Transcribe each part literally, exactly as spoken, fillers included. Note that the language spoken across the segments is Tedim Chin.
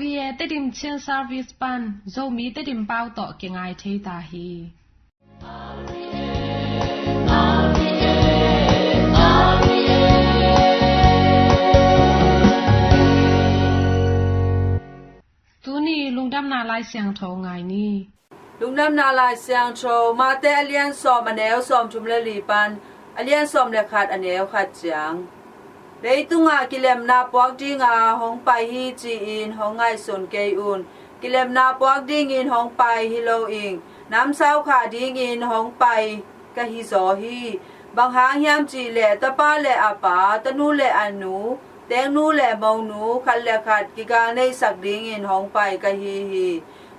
Pi e Tedim Chin Service pan Zomi Tedim pau tawh kingai thei ta hi. Tuni lungdamna Lai Siangtho ngai ni. Lungdamna Lai Siangtho, Mate a lian sawm a neu sawm thum le li pan a lian sawm le khat a neu khat ciang. Leitungah kilemna puak dinga hong pai hi ci-in hong ngaihsun kei un. Kilemna puak dingin hong pai hi lo ing, namsau khah dingin hong pai ka hi zaw hi. Bang hang hiam cih leh tapa le a pa, tanu le a nu, teeknu le monu, khat le khat kigal neihsak dingin hong pai ka hi hi.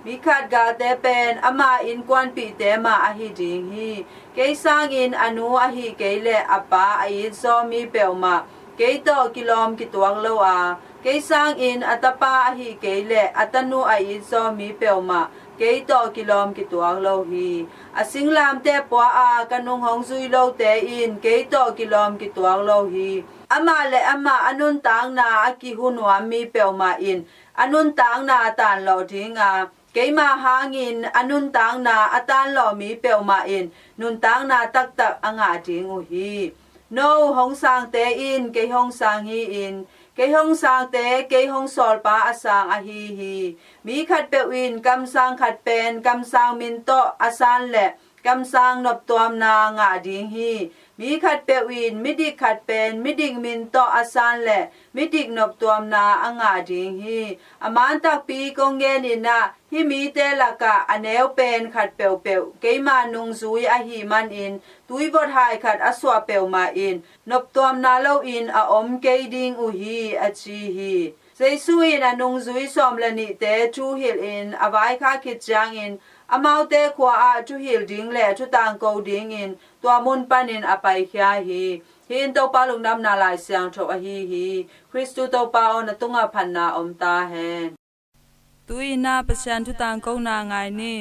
Mi khat galte pen ama innkuanpihte mah ahi ding hi. Kei sangin a nu ahi kei leh a pa a itzaw mi peuhmah kei tawh kilawm kituak lo a, kei sangin a tapa ahi kei leh a tanu a itzaw mi peuhmah kei tawh kilawm kituak lo hi. A singlamteh pua a ka nung hong zui lote in kei tawh kilawm kituak lo hi. Amah le amah a nuntakna a kihu nuam mi peuhmah in a nuntakna tanlawh dinga, keima hangin a nuntakna a tanlawh mi peuhmah in nuntakna taktak a ngah ding uh hi. No hong sangte in kei hong sang hi-in, kei hong sangte kei hong sawlpa a sang ahi hi. Mi khatpeuh in kamsang khat pen kamsang min tawh a san leh kamsang noptuamna ngah ding hi. Mi khatpeuh in midik khat pen midik min tawh a san leh midik noptuamna a ngah ding hi. A man takpi kong genin ah, hih mite lakah a neu pen khat peuhpeuh keima nungzui ahih manin tuivot hai khat a suah peuhmah in noptuamna loin a om kei ding uh hi, a ci hi. Jesu in a nungzui sawm le nihte thuhilhin a vaikhak khit ciangin amaute khua-ah thuhil ding le thutangko dingin tua mun panin a paikhia hi. Hih in Topa Lungdamna Lai Siangtho ahi hi. Khristu Topa aw, na tungah phatna om ta hen. Tu-in ah Pasian thutangkona ngai ni.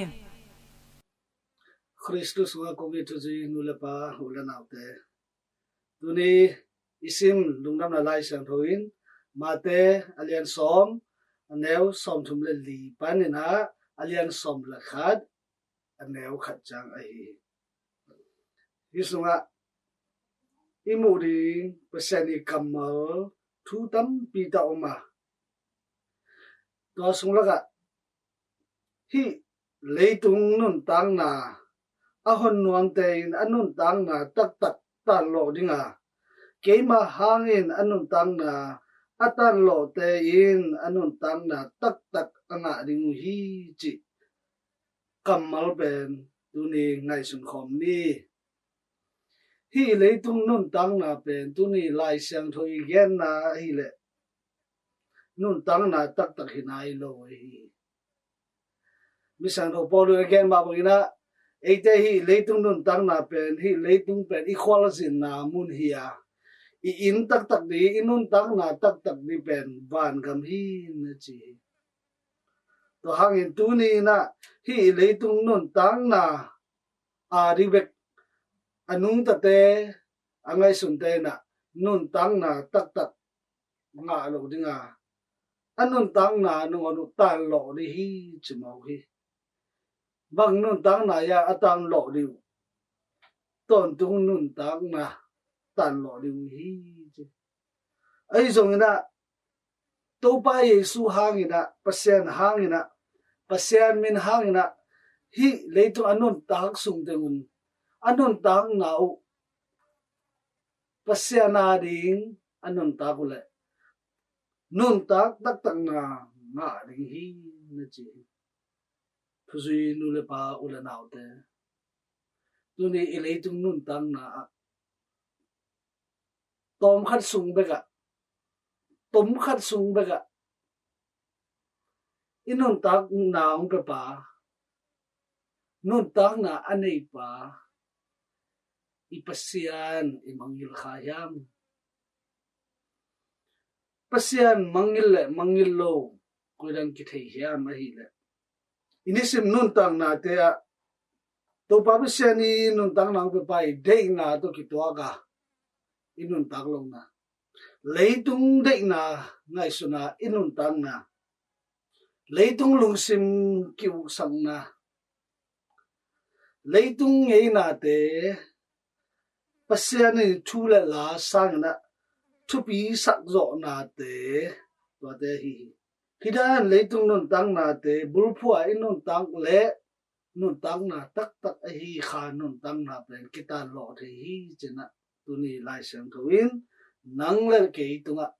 Khristu sungah kong it thuzui nu le pa, u le naute, tuni i sim Lungdamna Lai Siangtho in Mate a lian sawm a neu sawm thum le li panin ah a lian sawm le khat a neu khat ciang ahi hi. Hih sungah i muh ding Pasian i kammal thu tampi tak om a, tua sung lakah hih leitung nuntakna a hon nuamte in a nuntakna taktak tanlawh dinga, keima hangin a nuntakna a tanlawhte in a nuntakna taktak a ngah ding uh hi, cih kammal pen tuni ngaihsun khawm ni. Hih leitung nuntakna pen tuni Lai Siangtho i genna ahileh nuntakna taktak hi nai lo ahi hi. Mi Siangtho Paul in a gen mah bangin ah, eite hih leitung nuntakna pen, hih leitung pen i khualzinna mun hi a, i inn taktak ding, i nuntakna taktak ding pen vangam hi, na ci hi. Tua hangin tuni in ah hih leitung nuntakna a ding bek a nungtate, a ngaihsunte in ah nuntakna taktak ngah lo dinga, a nuntakna nangawn uh tanlawh ding hi, ci mawk hi. Bang nuntakna ia a tanlawh ding uh? Tawntung nuntakna tanlawh ding uh hi, ci. Ahi zongin ah Topa Jesu hangin ah, Pasian hangin ah, Pasian min hangin ah hih leitung a nuntak sung teng un a nuntakna uh Pasian a ding a nuntak uh leh nuntak taktakna ngah ding hi, na ci hi. Thuzui nu le pa, u le naute, tuni i leitung nuntakna ah tawm khat sung bekah, tom khat sung bekah i nuntakna hong pepa, nuntakna a neipa i Pasian i mangngilh kha hiam? Pasian mangngilh le mangngilh lo koi dan kithei hiam ahileh, i nisim nuntaknate ah Topa Pasian i nuntakna hong pepa i deihna tawh kituak a i nuntak lohna, leitung deihna ngaihsun a i nuntakna, Leitung lungsim ki-uksakna, leitung ngeinate Pasian in thu le la sangin ah thupi sakzawhnate, tuate ahi hi. Hih dan leitung nuntaknate bulphuh a i nuntak le nuntakna taktak ahi kha nuntakna pen kitanlawh thei hi, ci-in ah tuni Lai Siangtho in nang le kei tungah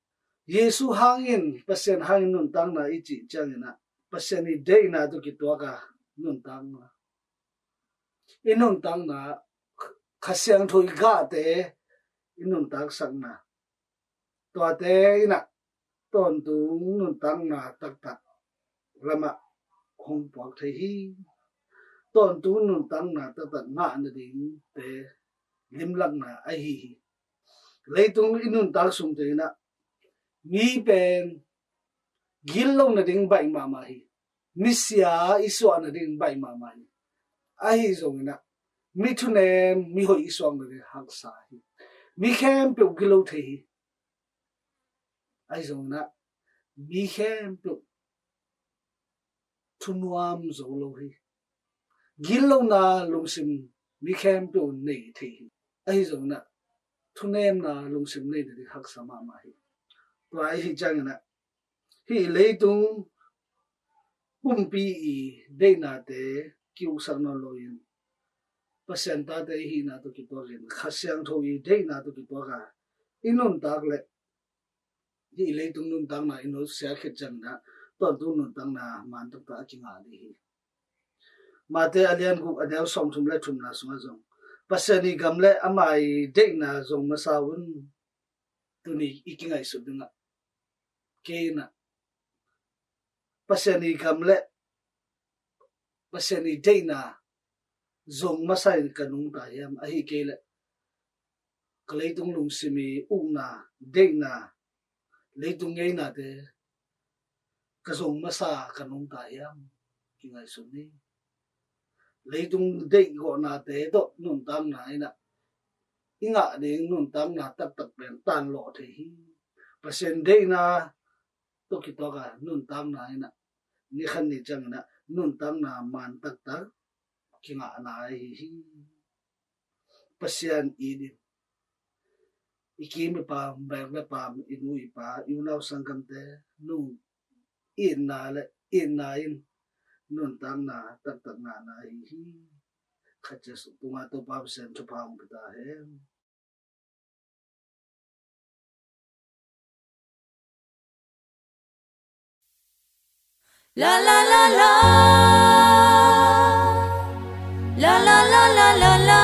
Jesu hangin, Pasian hangin nuntakna i cih ciangin ah Pasian i deihna tawh kituak a nuntakna, i nuntakna, Kha Siangtho i gahte i nuntaksakna, tuate in ah tawntung nuntakna taktak lamah hong puak thei hi. Tawntung nuntakna taktak ngah nadingte limlakna ahi hi. Leitung i nuntak sungte in ah mi pen gitlo nading baih mahmah hi. Misia i suah nading baih mahmah hi. Ahi zongin ah mi thunem, mi hoih i suak nading haksa hi. Mi khempeuh gilo thei hi. Ahi zongin ah mi khempeuh thunuam zo lo hi. Gitlona lungsim mi khempeuh nei thei hi. Ahi zongin ah thunemna lungsim nei nading haksa mahmah hi. Tua ahi ciangin ah hih leitung pumpi i deihnate ki-uksak nawn loin, Pasian tate i hihna tawh kituakin, Kha Siangtho i deihna tawh kituak a i nuntak le hih leitung nuntakna i nusia khit ciangin ah tawntung nuntakna man taktak a kingah ding hi. Mate a lian guk, a neu sawmthum le thumna sungah zong, Pasian i gam le ama i deihna zong masa un. Tuni i kingaihsut dingah, kei in ah Pasian i gam le Pasian i deihna zong masa in ka nungta hiam? Ahi kei leh ka leitung lungsim i ukna, deihna, leitung ngeinate ka zong masa ka nungta hiam? Kingaihsun ni. Leitung deihgawhnate tawh nuntakna in ah i ngah ding nuntakna taktak pen tanlawh thei hi. Pasian deihna tawh kituak a nuntakna in ah ni khat ni ciangin ah nuntakna man taktak kingahna ahi hi. Pasian it in, i kim i pam, bek le pam, i nu i pa, i unau sanggamte nung itna le itna in nuntakna taktak ngahna ahi hi. Kha Jesu tungah Topa Pasian thupha hong pia ta hen. La la la la. La la la la la la.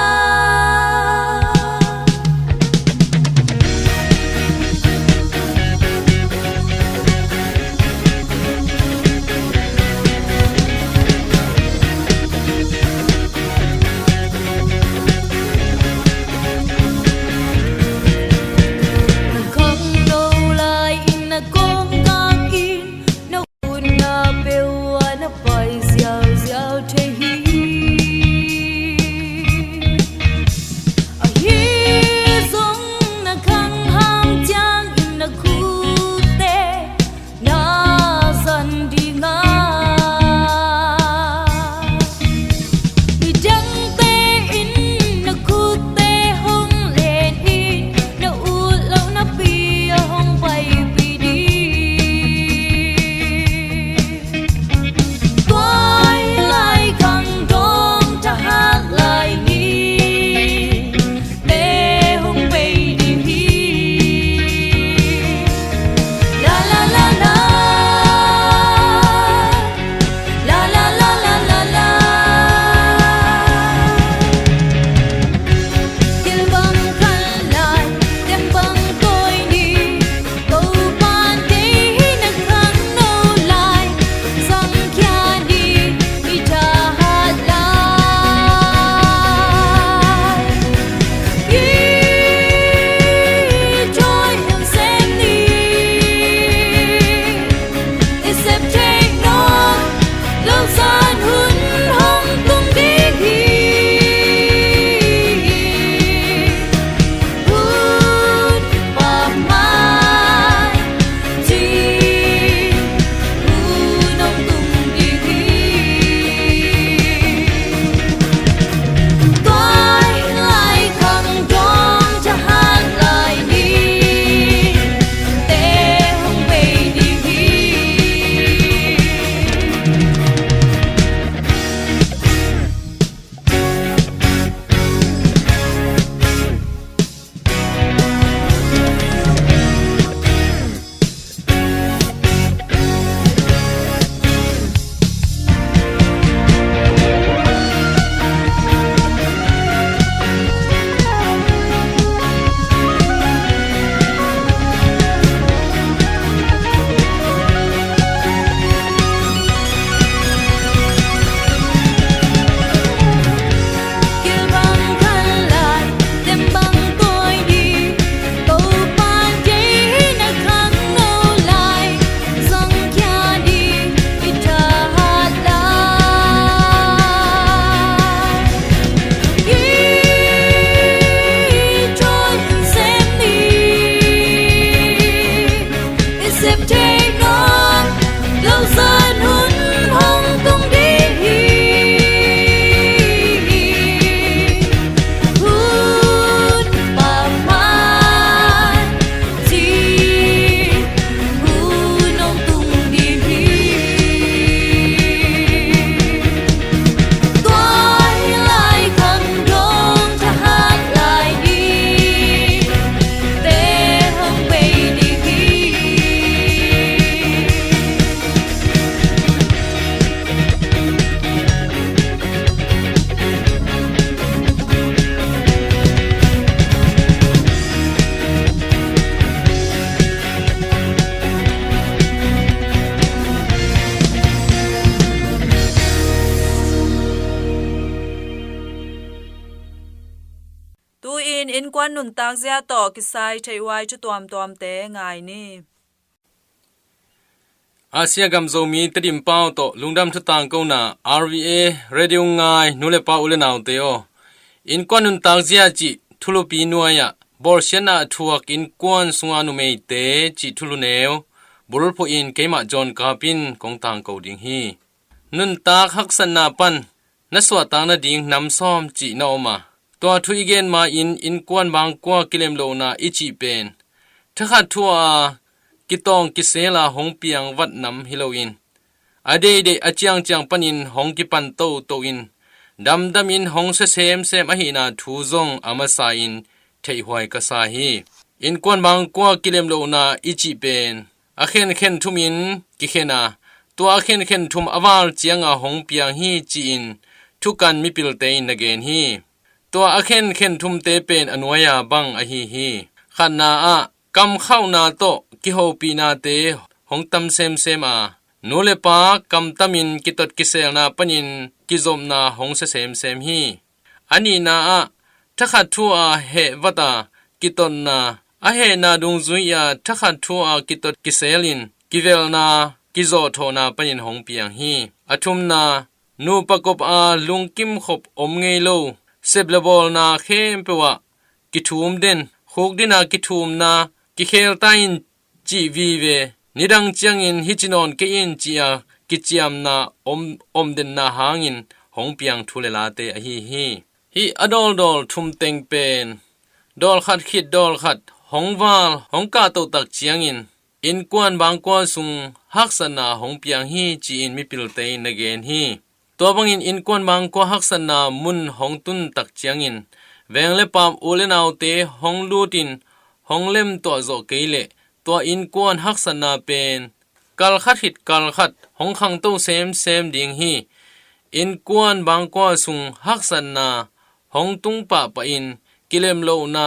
Na khangno lai-in na kawmkak in, na utna peuh ah na pai ziauziau thei hi. Innkuan nuntak zia tawh kisai theihhuai thu tuamtuamte ngai ni. Asia gam Zomi Tedim pau tawh lungdam thu tangkona R V A Radio ngai nu le pa u le naute aw. Innkuan nuntak zia cih thulupi nuai-ah bawlsiatna a thuak innkuan sunga numeite cih thulu neu bulphuh in keimah John Kap in kong tangko ding hi. Nuntak haksatna pan na suahtak nading nam sawm cih na om a, tua thu i gen ma-in innkuan bangkua kilemlohna i cih pen thakhat thu-a kitawng kisela hong piang vat nam hi loin, a deideih a ciangciang panin hong kipan toto in damdamin hong sia semsem ahihna thu zong a masa-in theihhuai ka sa hi. Innkuan bangkua kilemlohna i cih pen a khenkhen thumin kikhen a, tua a khenkhen thum a val cianga hong piang hi ci-in thukan mipilte in na gen hi. Tua a khenkhen thumte pen a nuai-a bang ahi hi. Khatna ah kamkhauhna tawh kihopihnate hong tam semsem a, nu le pa kamtamin kitot kiselna panin kizopna hong sia semsem hi. A nihna ah thakhat thu-a heh vat a kitotna, a hehna dungzui-a thakhat thu-a kitot kiselin kivelna kizawhthawhna panin hong piang hi. A thumna, nupa kop-a lungkim khop om ngei lo, sep le bawlna khempeuh ah kithum den, khukdin a kithumna, kikhelta in cih vive, nidang ciangin hih ci nawn kei in ci-a kiciamna om, om denna hangin hong piang thu le late ahi hi. Hih a dawldawl thum teng pen dawlkhat khit dawlkhat hong val hong kahtoh tak ciangin innkuan bangkua sung haksatna hong piang hi ci-in mipilte in na gen hi. Tua bangin innkuan bangkua haksatna mun hong tun tak ciangin veng le paam u le naute hong lutin hong lemtuah zawh kei leh tua innkuan haksatna pen kalkhat khit kalkhat hong khangto semsem ding hi. Innkuan bangkua sung haksatna hong tung pahpahin kilemlohna,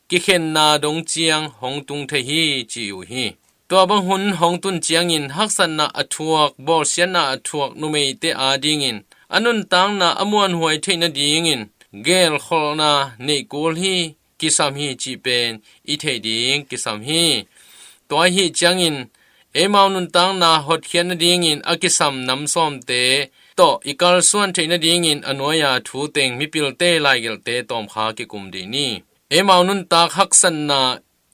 kikhenna dong ciang hong tung thei hi ci uh hi. Tua bang hun hong tun ciangin haksatna a thuak, bawlsiatna a thuak numeite adingin a nuntakna a muanhuai theih nadingin gelkholhna neih kul hi, kisam hi cih pen i theih ding kisam hi. Tua ahi ciangin eimau nuntakna hotkhiat nadingin a kisam nam sawmte tawh i kalsuan theih nadingin a nuai-a thu teng mipilte laigelhte tawmkha kikum dih ni. Eimau nuntak haksatna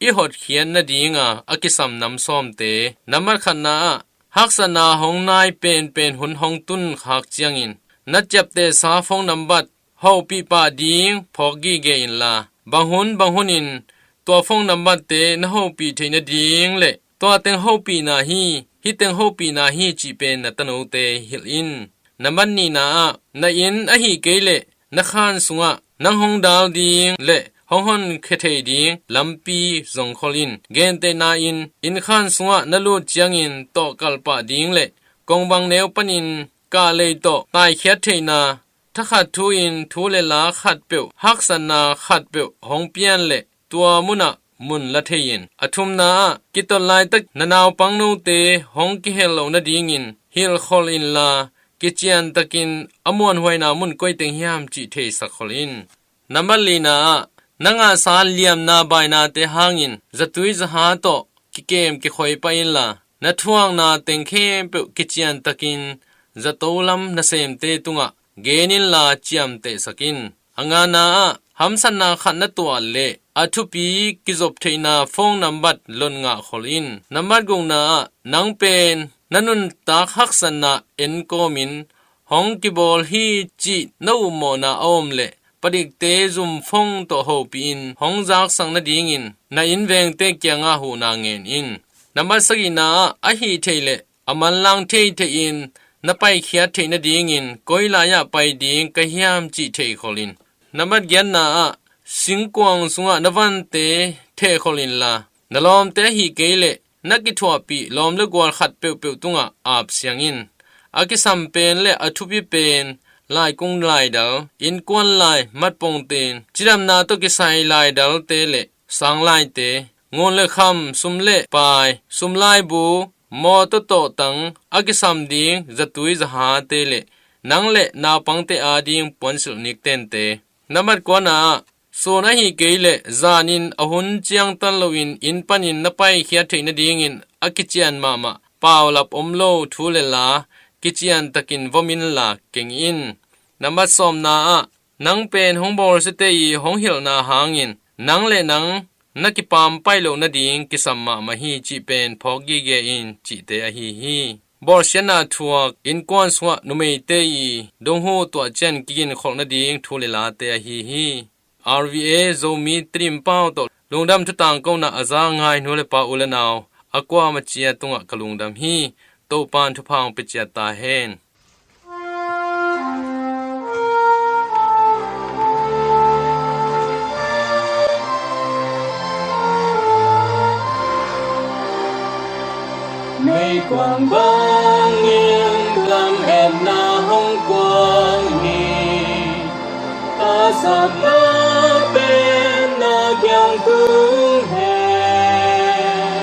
i hotkhiat nadinga a kisam nam sawmte. Nambat khatna ah haksatna hong nai penpen hun hong tun khak ciangin na ciaptehsa phone nambat hopih pah ding phawk gige inla, bang hun bang hunin tua phone nambatte na hopih theih nading le tua teng hopihna hi, hih teng hopihna hi cih pen na tanote hilh in. Nambat nihna ah na inn ahi kei leh na khan sungah nang hong dal ding le hong honkhia thei ding lampi zong khol in. Gentehna in innkhan sungah na lut ciangin tawhkalh pah ding le kongbang neu panin kahlei tawh taikhiat theihna, thakhat thu-in thu le la khatpeuh, haksatna khatpeuh hong pian leh tua munah mun la thei in. A thumna ah kitot laitak na naupang note hong kihel loh nadingin hilhkholh inla, kiciantakin a muanhuaina mun koi teng hiam cih theisak khol in. Nambat lina ah na ngahsa liamna bainate hangin zatui zaha tawh kikem kikhoi pah inla, na thuakna teng khempeuh kiciantakin zato lam nasemte tungah gen inla ciamtehsak in. A ngana ah hamsatna khat na tuah leh a thupi kizop theihna phone nambat lot ngah khol in. Nambat gukna ah nang pen na nuntak haksatna enkawmin hong kibawl hi cih na upmawhna a om leh padikte zum phone tawh hopihin hong zaksak nadingin na innvengte kiangah huhna ngen in. Nambat sagihna ah ahi theih leh a manlang theitheihin na paikhiat theih nadingin koi lai-ah pai ding ka hiam cih theikhol in. Nambat giatna ah singkuang sungah na vante thehkhol inla, na lawmte ahi kei leh na kithuahpih lawm le gual khat peuhpeuh tungah apsiang in. A kisam pen le a thupi pen laikung laidal, innkuan lai, matpongten, cidamna tawh kisai laidalte le sanglaite, ngun le kham, sum le pai, sumlaibu, mawtaw tawhtang, a kisam ding zatui zahate le nang le naupangte ading puansilh niktente. Nambat kuana ah Sun ahi kei leh zanin a hun ciangtan loin inn panin na paikhiat theih nadingin a kician mahmah paulap om lo thu le la kician takin vom inla keng in. Nambat sawmna ah, nang pen hong bawlsiate i hong hilhna hangin nang le nang na kipampai loh nading kisam mahmah hi cih pen phawk gige in cihte ahi hi. Bawlsiatna thuak innkuan sungah numeite i donghu tuahcian kiginkholh nading thu le late ahi hi. R V A Zomi Tedim pau tawh lungdam thutangkona a za ngai nu le pa u le nau a kuama cia tungah ka lungdam hi. Topan thupha hong pia ciat ta hen. Meikuang bangin lam etna hong kuang hi. Pasal pen na kiang tung hen.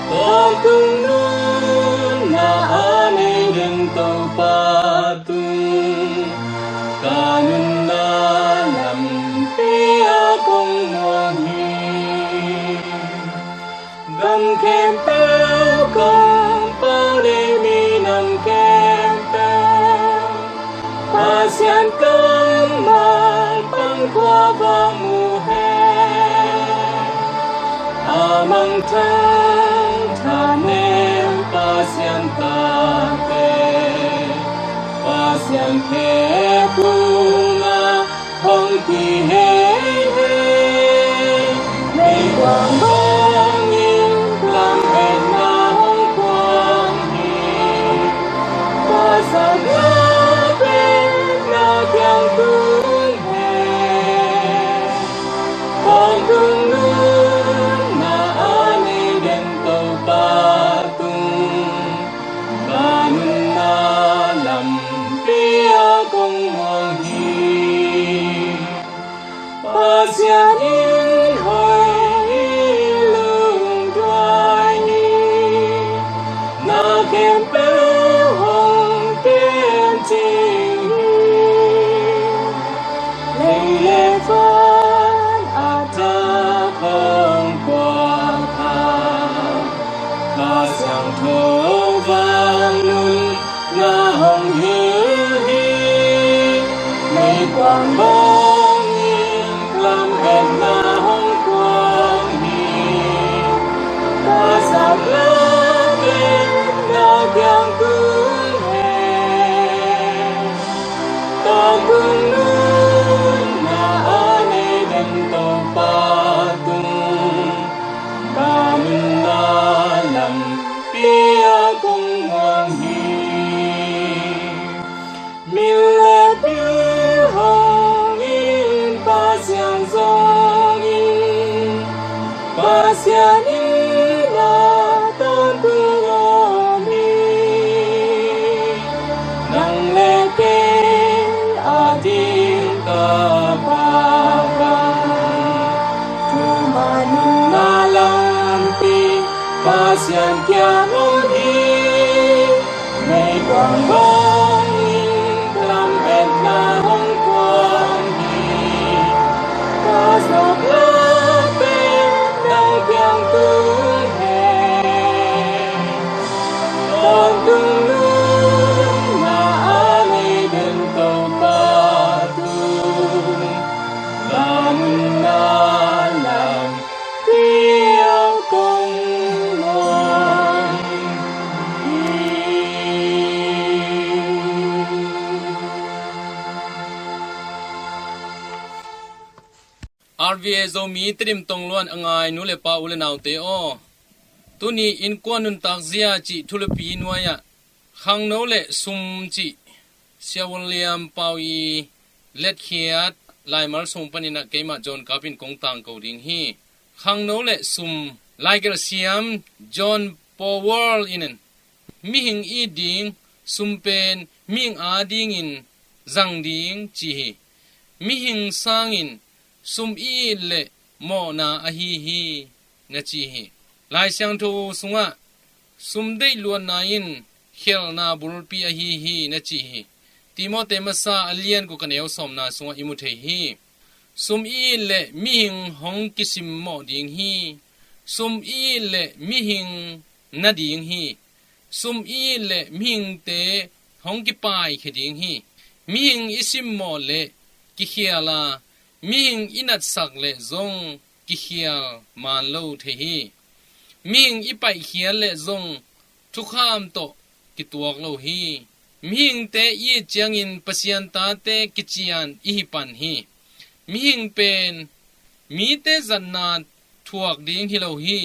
Tawntung nunna a nei den Topa tung ka nunna lampi a kong muang hi. Gam khempeuh kong pau nei minam khempeuh Pasian kammal pan khua va mu hen. A mangthang thanem Pasian tate Pasian khe kungah hong kihei hei. Meikuang bangin lam etna hong kuang hi. Pasal pen na kiang tung hen. Tawntung nunna a nei den Topa tung ka nunna lampi a kong muang hi. Pasian in hoi hi, lungduai hi. Na khempeuh hong kem cing hi. Lei le van a thak hong puak a, Kha Siangtho vangnun na hong hilh hi. Meikuang bangin lam etna hong kuang hi. Ka sap lam etna kiang tung hen. Tawntung nunna a nei den Topa tung ka nunna lampi a kong muang hi. Min le bil hong in, Pasian zong in, Pasian in a tawntung om hi. Nang le kei a ding tapa bang, thuman nunna lampi Pasian kiang om hi. Meikuang bangin lam etna hong kuang hi. Ka sap lam etna kiang tung hen. Tawntung nunna a nei den Topa tung ka nunna lampi a kong muang hi. R V A Zomi Tedim tongluan a ngai nu le pa, u le naute aw, tuni innkuan nuntak zia cih thulupi nuai-ah khangno le sum cih Sia William Pau i letkhiat laimal sung panin ah keimah John Kap in kong tangko ding hi. Khangno le sum, laigelh siam John Powell in mihing it ding, sum pen mihing adingin zang ding ci hi. Mihing sangin sum i it leh mawhna ahi hi, na ci hi. Lai Siangtho sungah sum deih luatna in khelhna bulpi ahi hi, na ci hi. Timote masa a lian guk a neu sawmna sungah i mu thei hi. Sum i it leh mihing hong kisimmawh ding hi. Sum i it leh mihing na ding hi. Sum i it leh mihingte hong kipaikhia ding hi. Mihing i simmawh leh kikhial a, mihing i natsak leh zong kikhial maan lo thei hi. Mihing i paihkhiat leh zong thukham tawh kituak lo hi. Mihingte i it ciangin Pasian tate kician i hi pan hi. Mihing pen mite zatna thuak ding hi lo hi.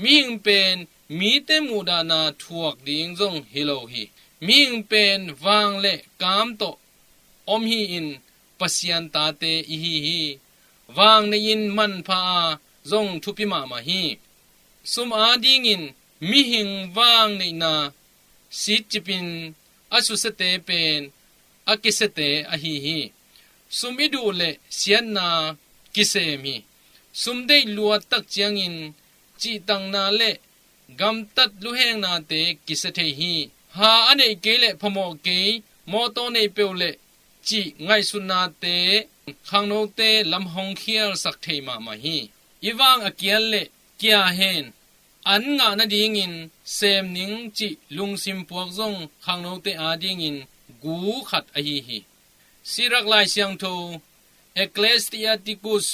Mihing pen mite muhdahna thuak ding zong hi lo hi. Mihing pen vang leh kam tawh om hi-in Pasian tate i hi hi. Vang nei-in manpha a zong thupi mahmah hi. Sum adingin mihing vang neihna sitcipin a susiate pen a kisiate ahi hi. Sum i duh leh siatna kisem hi. Sum deih luat tak ciangin cihtakna leh gamtat luhengnate kisia thei hi. Ha a neih kei leh phamawh kei, mawtaw nei peuh leh cih ngaihsutnate khangnote lam hong khialsak thei mahmah hi. I vang a kial leh kia hen, an ngah nadingin sem ning cih lungsim puak zong khangnote adingin gu khat ahi hi. Sirak Lai Siangtho, Ecclesiasticus,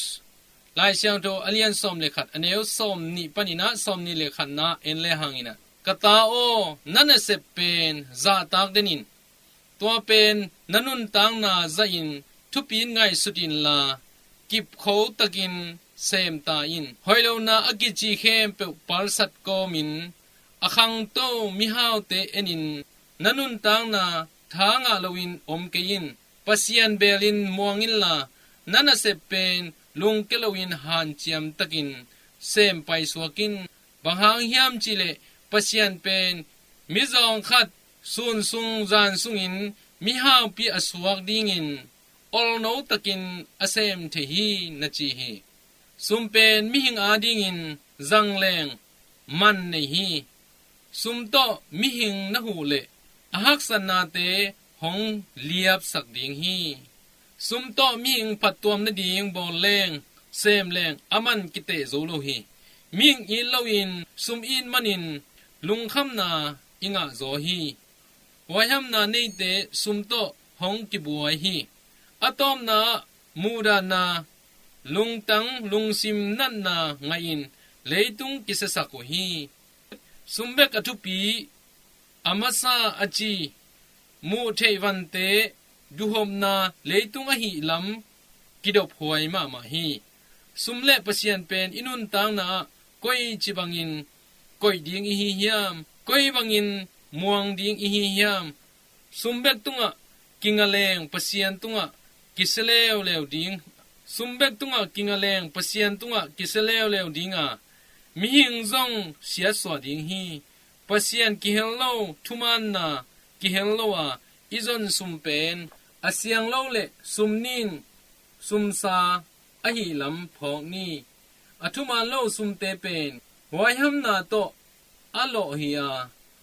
Lai Siangtho a lian sawm le khat, a neu sawm nih panin ah sawm nih le khatna en le hangin ah, ka ta aw, na nasep pen zahtak den in, tua pen na nuntakna zahin thupin ngaihsut inla, kipkho takin sem ta in. Hoihlona a kici khempeuh palsat kawmin a khangto mihaute enin, na nuntakna tha ngah loin om kei in. Pasian belin muang inla, na nasep pen lungke loin hanciam takin sem paisuak in. Bang hang hiam cihleh Pasian pen mizawng khat sun sung zan sungin mihaupi a suak dingin olno takin a sem thei hi, na ci hi. Sum pen mihing adingin zangleng man nei hi. Sum tawh mihing na huh leh a haksatnate hong liapsak ding hi. Sum tawh mihing phattuam nading bawl leng, sem leng a man kiteh zo lo hi. Mihing it loin sum it manin lungkhamna i ngah zaw hi. Huaihamna neite sum tawh hong kibuai hi. A tawpna ah muhdahna, lungtang lungsim natna ngah in leitung kisiasak uh hi. Sum bek a thupi, a masa a ci, muh theih vante duhopna leitung ahih lam kidophuai mahmah hi. Sum le Pasian pen i nuntakna ah koici bangin koih ding i hi hiam? Koi bangin muang ding i hi hiam? Sum bek tungah kingaleng Pasian tungah kisia leuleu ding. Sum bek tungah kingaleng Pasian tungah kisia leuleu ding a, mihing zong siatsuah ding hi. Pasian kihel lo, thumaanna kihel lo a i zon sum pen a siang lo le sum nin sumsa ahih lam phawk ni. A thumaan lo sumte pen huaihamna tawh a lawh hi a,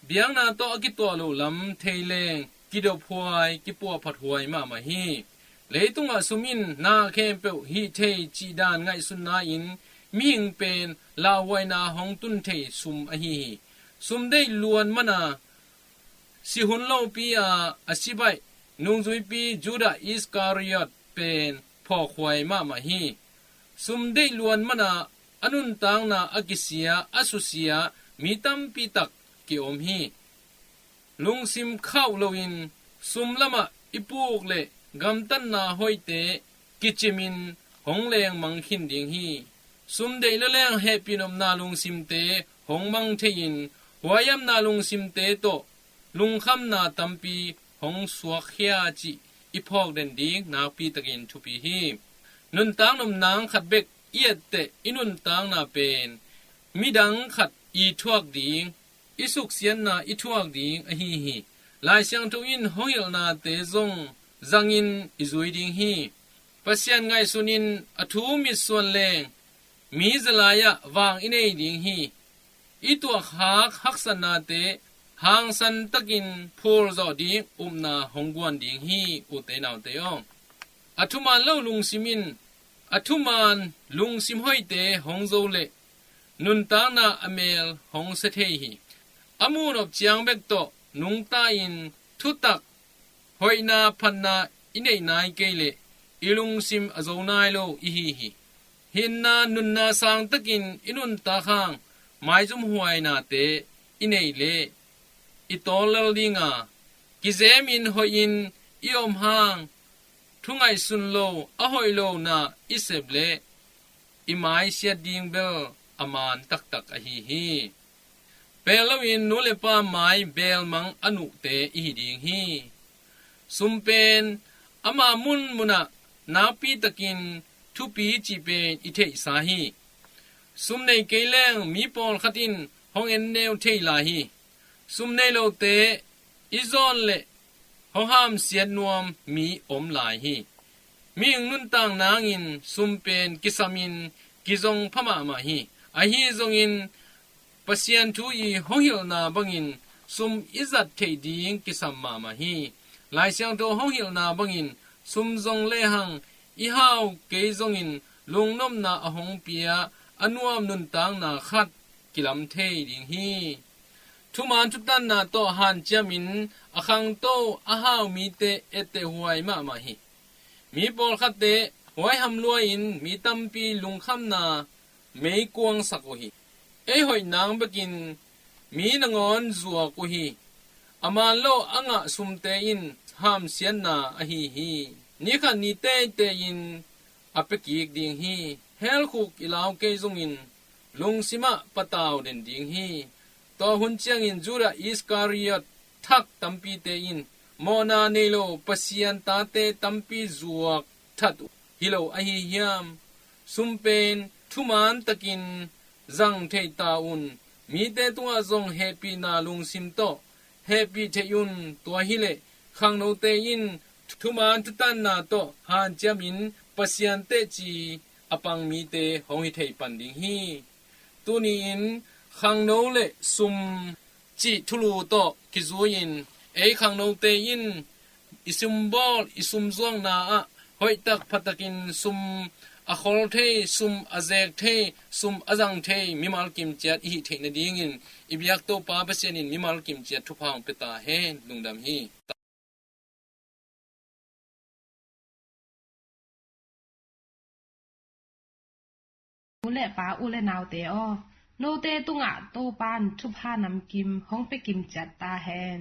biakna tawh a kituah loh lam thei leng kidophuai, kipuahphat huai mahmah hi. Leitungah sum in na khempeuh hih thei cih dan ngaihsutna in mihing pen lauhuaina hong tun thei sum ahi hi. Sum deih luan mana si hun lopi a a si baih nungzuipi Judah Iskariot pen phawkhuai mahmah hi. Sum deih luan mana a nuntakna a kisia, a susia mi tampi tak kiom hi. Lungsim khauh loin sum lamah i puk le gamtatna hoihte kicimin hong lengmang khin ding hi. Sum deih le leng hehpih nopna lungsimte hong mang thei-in huaihamna lungsimte tawh lungkhamna tampi hong suakkhia cih i phawk den ding nakpi takin thupi hi. Nuntak nopna khat bek i etteh i nuntakna pen midang khat i thuak ding, i suksiatna i thuak ding ahi hi. Lai Siangtho in hong hilhnate zong zangin i zui ding hi. Pasian ngaihsunin a thu mitsuan leng mi zalai-ah vang i nei ding hi. I tuakhak haksatnate hangsan takin phulzawh ding upna hong guan ding hi, ute naute aw. A thuman lo lungsim in A thuman lungsim hoihte hong zo leh nuntakna a mel hong sia thei hi. A muhnop ciang bek tawh nungta-in thutak hoihna phatna i neih nai kei leh i lungsim a zo nai lo i hi hi. Hinna nunna sangtakin i nuntak hang maizum huainate i neih leh i tawl lel dinga, kizemin hoihin i om hang thu ngaihsun lo a hoih lo na i sep leh i mai siat ding bel a man taktak ahi hi. Pel loin nu le pa mai belmang a nuhte i hi ding hi. Sum pen ama munmunah nakpitakin thupi cih pen i theihsa hi. Sum nei kei leng mi pawlkhat in hong en neu thei lai hi. Sum nei lote i zawn leh hong hamsiat nuam mi om lai hi. Mihing nuntak nangin sum pen kisamin kizong pha mahmah hi. Ahi zongin Pasian thu i hong hilhna bangin sum i zat theih ding kisam mahmah hi. Lai Siangtho hong hilhna bangin sum zong lehang i hau kei zongin lungnopna a hong pia a nuam nuntakna khat kilam thei ding hi. Thuman thutanna tawh hanciamin a khangto a hau mite etteh huai mahmah hi. Mi pawlkhatte huaiham lua-in mi tampi lungkhamna meikuangsak uh hi. Ei hoih nang bekin mi nangawn zuak uh hi. A man lo a ngah sumte in hamsiatna ahi hi. Ni khat ni teitei-in a pia kik ding hi. Helkhuk i lau kei zongin lungsimah patau den ding hi. Tua hun ciangin Judah Iskariot thak tampite in mawhna nei lo Pasian tate tampi zuak that uh hi lo ahi hiam? Sum pen thuman takin zang thei ta un. Mite tungah zong hehpihna lungsim tawh hehpih theih un. Tua hileh khangnote in thuman thutanna tawh hanciamin Pasian teci a pang mite hong hi thei pan ding hi. Tuni-in khangno le sum cih thulu tawh kizui-in ei khangnote in i sumbawl i sumzuakna ah hoihtak phatakin sum a khol thei, sum a zek thei, sum a zang thei mimal kimciat i hih theih nadingin i biak Topa Pasian in mimal kimciat thupha hong pia ta hen. Lungdam hi. Nu le pa, u le naute aw, note tungah Topa'n thupha namkim hong pia kimciat ta hen.